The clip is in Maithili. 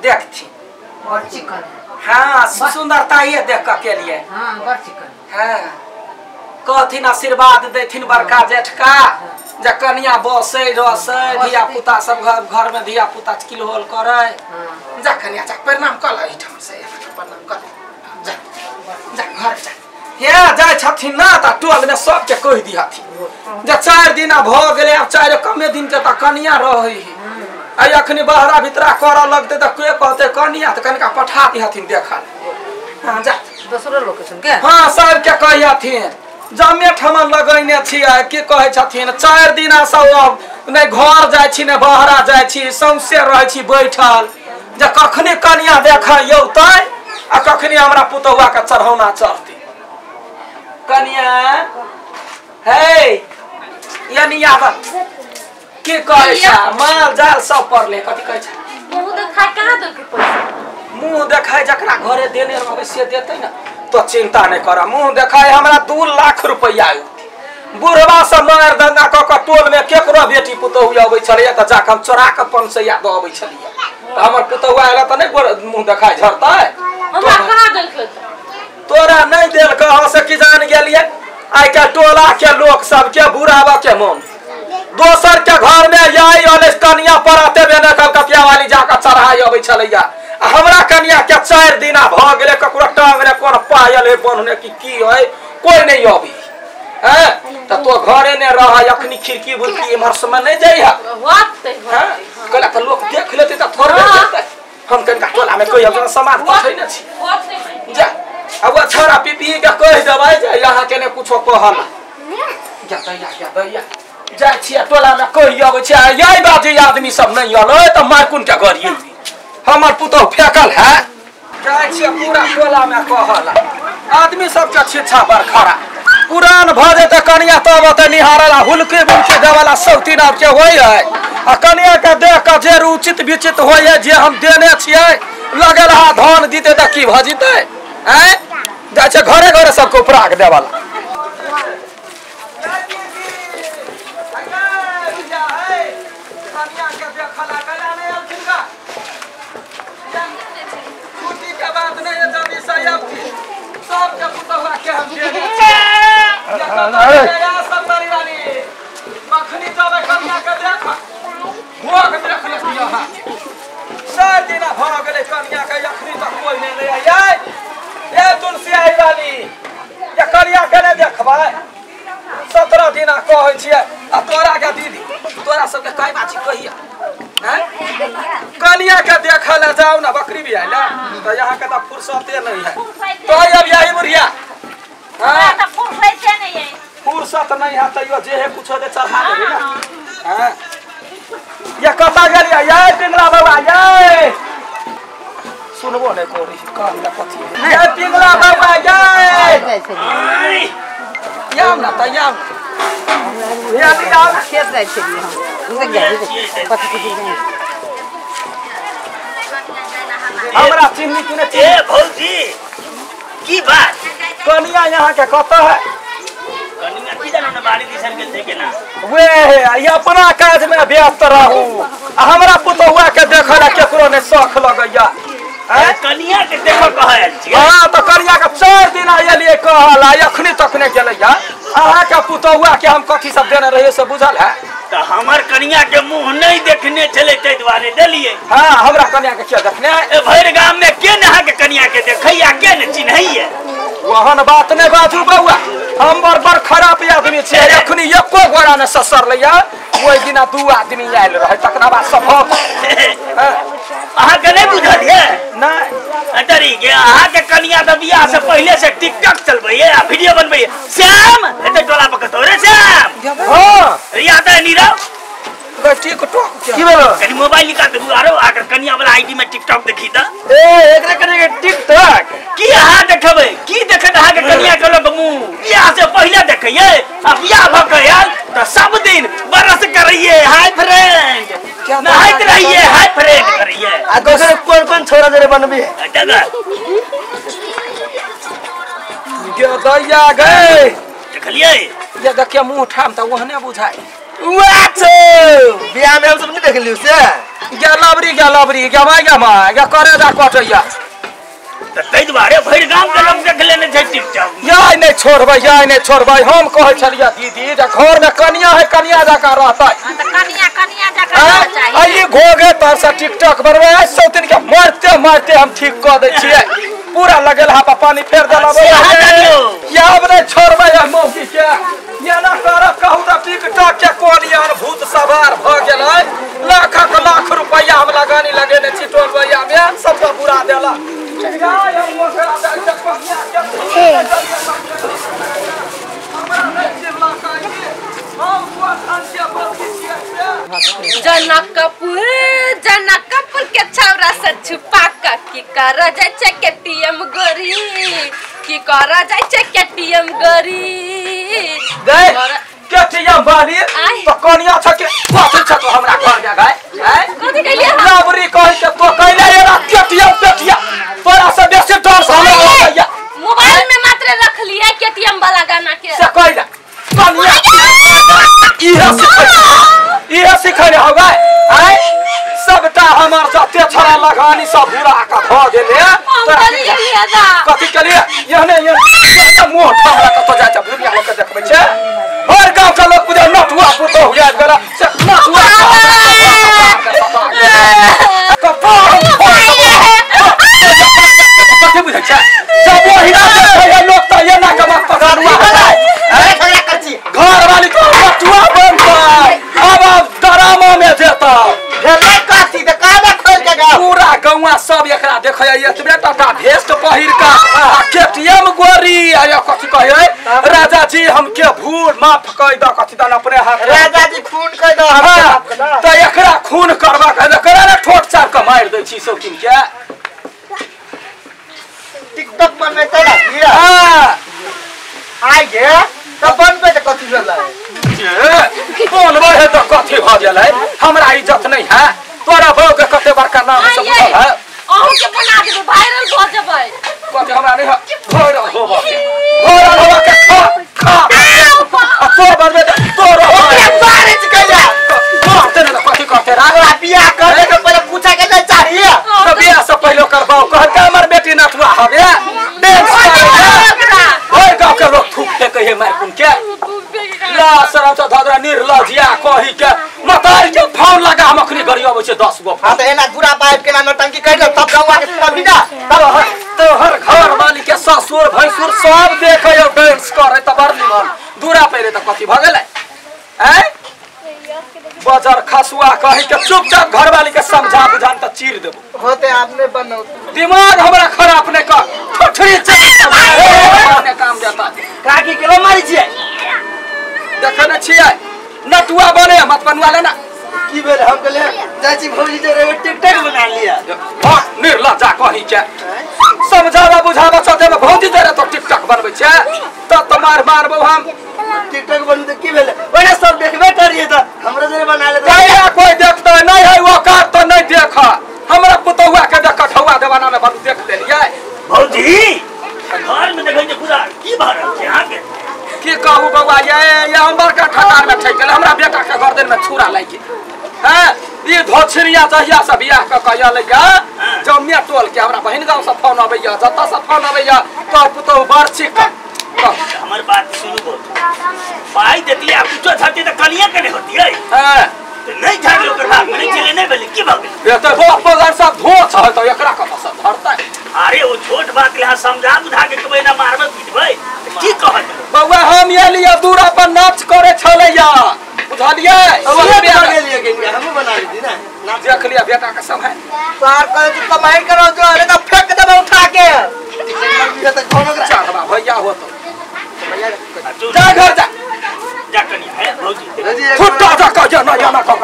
देखथिन बड़ चिकन। हाँ सुंदरता ये देख के लिए। हाँ बड़ चिकन। हाँ कहथिन आशीर्वाद देथिन बड़का जेठका जे कनिया बसे रसे धिया पुता सब घर घर में धिया पुता किलहोल करे। जा कनिया जा प्रणाम कर एहिठाम से प्रणाम कर जा जा घर जा। हे जाय छथिन ना त टोल में सबके कहि दिहथिन जे 4 दिन भ गेलै आब 4 कमे दिन के त कनिया रहै है आ अखनी बहरा भीतरा करऽ लगतै त के कहतै कनिया त कनिका पठा दिहथिन देखल। हां जा दोसरो लोक सुन के। हां सबके कहिहथिन जमे ठमा लगैने छियै की कहै छथिन 4 दिन से नहि घर जाइ छी नहि बहरा जाइ छी सौंसे रहै छी बैठल जे कखनी कनिया देखै औतै आ कखनी हमरा पुतहुआ के चढ़ौना चढ़तै। कनिया हे यानी आब की कहै छ माल जाल सब पड़ले कथी कहै छ मुंह देखाय कहाँ देलकै पैसा मुंह देखाय जकरा घरे देने रहबै से देतै ना तो चिंता नहीं कर मुंह देखाय हमरा 2 लाख रुपया औती। बुढ़वा से मार दंगा क क टोल में केकरो बेटी पुतहु अबै छलैया त जाके हम चोरा के 500 दऽ अबै छलियै त हमर पुतहु आयल त नहीं मुंह देखाय झरतै। हमरा कहाँ देलकै तोरा नहीं देलकै हम से की जान गेलियै आइ के टोला के लोक सब के बुढ़ावा के मन दोसर के घर में आई अले कनिया पराते बेने कलकतिया वाली जाके चढ़ाई अबै छलैया आ हमरा कनिया के 4 दिन भ गेलै ककरो टांग ने कोन पायल है बनने की की है कोई नहीं अबी हैं त तो घरे ने रह अखनी खिड़की बुड़की इमहर समय नहीं जाइहा होतै हां कहला त लोक देख लेतै त थोड़े जेतै हम कनिका टोला में कोई अपना समाज पठै ने छी जा अब छोरा पीपी के कहि देबै जे यहाँ के ने कुछो कहल जा दैया जा दैया जाइ छियै टोला में कहि अबै छियै यही बाजी आदमी सब नहीं अलै त मारकुन के घर हमर पुतहु फेकल है जाइ छियै पूरा टोला में कहल आदमी सबके छिछा बरखरा पुरान भ जेतै कनिया तब ओतै निहारला हुलकी बुलकी देवला सब तीन आब के होइ है आ कनिया के देख के जे उचित विचित होइ है जे हम देने छियै लगल हा धन दिते त की भ जेतै हैं जाइ छै घरे घरे सबके उपराग देवला। कनिया के नहि देखबै 17 दिना कहै छियै आ तोरा के दीदी तोरा सबके कई बात कहिया हैं कनिया के देखै ले जाउ ना बकरी भी आयल त यहाँ के त फुर्सते नहीं है तो अब यही बुढ़िया हां त फुर्सते नहीं है फुर्सत नहीं है तैयो जे है कुछो दे चढ़ा देबे ना। हां ये कता गेलियै ये पिंगला बाबा ये सुनबो नहीं कोरी कान में कथी ये पिंगला बाबा ये याम ना त याम या याम खेत जाइ छलियै हम कथी हमरा चिन्नी किने ए भौजी की बात कनिया यहाँ के कत है कनिया की जानो ना बाड़ी दिसन गेल छै केना वे ये अपना काज में व्यस्त रहू आ हमरा पुतहुआ के देखै ला केकरो ने शौख लगैया। कनिया के देखो कहल छी। हां त कनिया के 4 दिन आयलिए कहल अखनी तक ने गेलैया अहाँ के पुतहुआ के हम कथी सब देने रहिए से बुझल है त हमर कनिया के मुंह नहीं देखने छले तै दुआरे देलिए। हां हमरा कनिया के के देखने ए भरि गाम में के न अहाँ के कनिया के देखैया के न चिन्हैया ओहन बात नहीं बाजू बौआ हम बड़ बड़ खराब आदमी छियै अखनी एको गोरा ने ससर लैया ओहि दिना 2 आदमी आयल रहे तकरा बाद सब अहाँ के नहीं बुझल ये नहीं अरे के अहाँ के कनिया त बियाह से पहले से टिकटॉक चलबैये आ वीडियो बनबैये श्याम एते टोला पर कतौ रे श्याम। हां या त नीरव टिकटॉक की भेलो कनी मोबाइल निकाल दे आरो आकर कनिया वाला आईडी में टिकटॉक देखी त ए एकरे कनिया के टिकटॉक की अहाँ देखबै की देखत अहाँ के कनिया के लोग मुंह बियाह से पहले देखैये आ बियाह भ के आयल त सब दिन बरस करैये हाय फ्रेंड नहाइत रहिए हाय फ्रेंड करैये आ दोसर कोन कोन छोरा जरे बनबी गे दैया गए देखलियै ये देखिए मुंह ठाम त ओहने बुझाय उआ छौ बियाह में हम सब नहीं देख लियो से गे लबरी गे लबरी गे माय गे माय गे करे जा कटैया त तै दुआरे भरि गाम के लोग देख लेने छै टिकटॉक याय नहीं छोड़बै याय नहीं छोड़बै हम कहै छलियै दीदी जे घर में कनिया है कनिया जकाँ रहतै त कनिया कनिया जकाँ रहऽ चाही आ ई घोघे तर से टिकटॉक बनबै आइ सौतिन के मारते मारते हम ठीक कऽ दै छियै पूरा लगेल हा पर पानी फेर देलबै याब नहीं छोड़बै आ मौगी के एना करब कहू त टिकटॉक के कोन यार भूत सवार भऽ गेलै लाखक लाख रुपैया हम लगानी लगेने छी टोलबैया में सबटा बुरा देला जनकपुर जनकपुर के छौरा से छुपा के की कर जाय छै केटीएम गोरी की कर जाय छै केटीएम गोरी गए केटीएम वाली तो कनिया छ के कथि छ तो हमरा घर में गए हैं कथि कहलिए लबरी कहि के तो कहले एरा केटीएम पेटिया तोरा से बेसी डर से हमरा होइया मोबाइल में मात्र रख लिया केटीएम वाला गाना के से कहला कनिया इहे सिखै हो गए आय सबटा हमर जते छड़ा लगानी सब बुरा का भ गेले कथि केलिए एहने एहने मुंह ठामरा कत जाय छै दुनिया लोग के देखबै छै हर गांव के लोग बुझे नटुआ पुतोह हो जाय गेला से नटुआ कपार कथि बुझै छै जब ओहिना देखै लोग त एना के मत पकड़ुआ घर वाली तो नटुआ बनतै अब डरामा में जेता भेलै कथि त काला खोल के गाओ पूरा गौआ सब एकरा देखै एतबे टाटा भेस्ट पहिर के आ केटीएम गोरी आ कथि कहै राजा जी हमके भूल माफ कह द कथि दन अपने हाथ राजा जी खून कह द हमके त एकरा खून करबा के एकरा ने ठोट चाप के मारि दै छी सौकिन के टिकटॉक बनबै तोरा हां आइ गे त बनबै त कथि भेलै जे बनबै है त कथि भ गेलै हमरा इज्जत नहीं है तोरा बहू के कते बड़का नाम सब बुझल है अहूँ के बना देबै वायरल भ जेबै कथि हमरा नहीं है वायरल होबा के वायरल होबा के खा खा आ तोर बनबै त तोर ओकरा मारे छी कहिया कहते ने कथि कहते रा तोरा बियाह करे के पहिले पूछा के नहीं चाहिए त बियाह से पहिले करबाओ कहलकै हमर बेटी नटुआ हवे डांस करे ओइ गांव के लोग थूक फेकै है मार कुन के ला शरम से धदरा निर्लजिया कहि के मतारी के फोन लगा हम अखनी गरी अबै छै 10 गो हां त एना बुरा पाइप केना नौटंकी कर ले तब गौवा के तभी ना तब तोहर घर वाली के ससुर भैंसुर सब देखै और डांस करे त बड़ निमन दूरा पहिरे त कथि भ गेलै हैं बजर खसुआ कहि के चुपचाप घर वाली के समझा बुझान त चीर देबो होते आपने बनो दिमाग हमरा खराब ने कर ठोठरी चल काम देता काकी केलो मारी छियै देखै ने छियै नटुआ बने मत बनवा लेना की भेल हम कहले चाची भौजी जे रे टिकटॉक बना लिया हां निर्लज्जा कहि के समझावा बुझावा चते में भौजी जे रे तो टिकटॉक बनबै छै त त मार मारबो हम टिकटॉक बनू त की भेल ओने सब देखबे करिए त हमरा जे बना ले कहिया कोई देखतै नहीं है ओकर त नहीं देख हमरा पुतौआ के देख ठौआ जमाना में बनू देख लेलियै भौजी घर में देखै छै पूरा की भऽ रहल छै अहाँ के की कहू बौआ ये हम बड़का ठकार में ठकि गेल हमरा बेटा के गर्दन में छुरा लागि गेल हैं ई धोछरिया जहिया से बियाह क के अयलै जमिया टोल के हमरा बहिन गांव से फोन अबैया जतऽ से फोन अबैया तोर पुतहु बड़ छिक हमर बात सुनू बहुत पाई देती आ कुछो छाती त कनिया के नहीं होती है हां त नहीं झाड़लो ओकर भाग में चले नहीं भेलै की भऽ गेलै ये त बाप पगार सब धोछ है त एकरा कतऽ से धरतै अरे ओ छोट बात ले समझा बुझा के कहबै ना मारबै पिटबै की कहत बौआ हम एलियै दूरा पर नाच करे छलैया बुझलियै हमहूँ बना ली ना नाच देख लिया बेटा के सब है पार कर के कमाई करो जो अरे तो फेंक देबे उठा के चढ़वा भैया हो तो जा घर जा जा कनिया है भौजी फुटा जा कह ना ना कह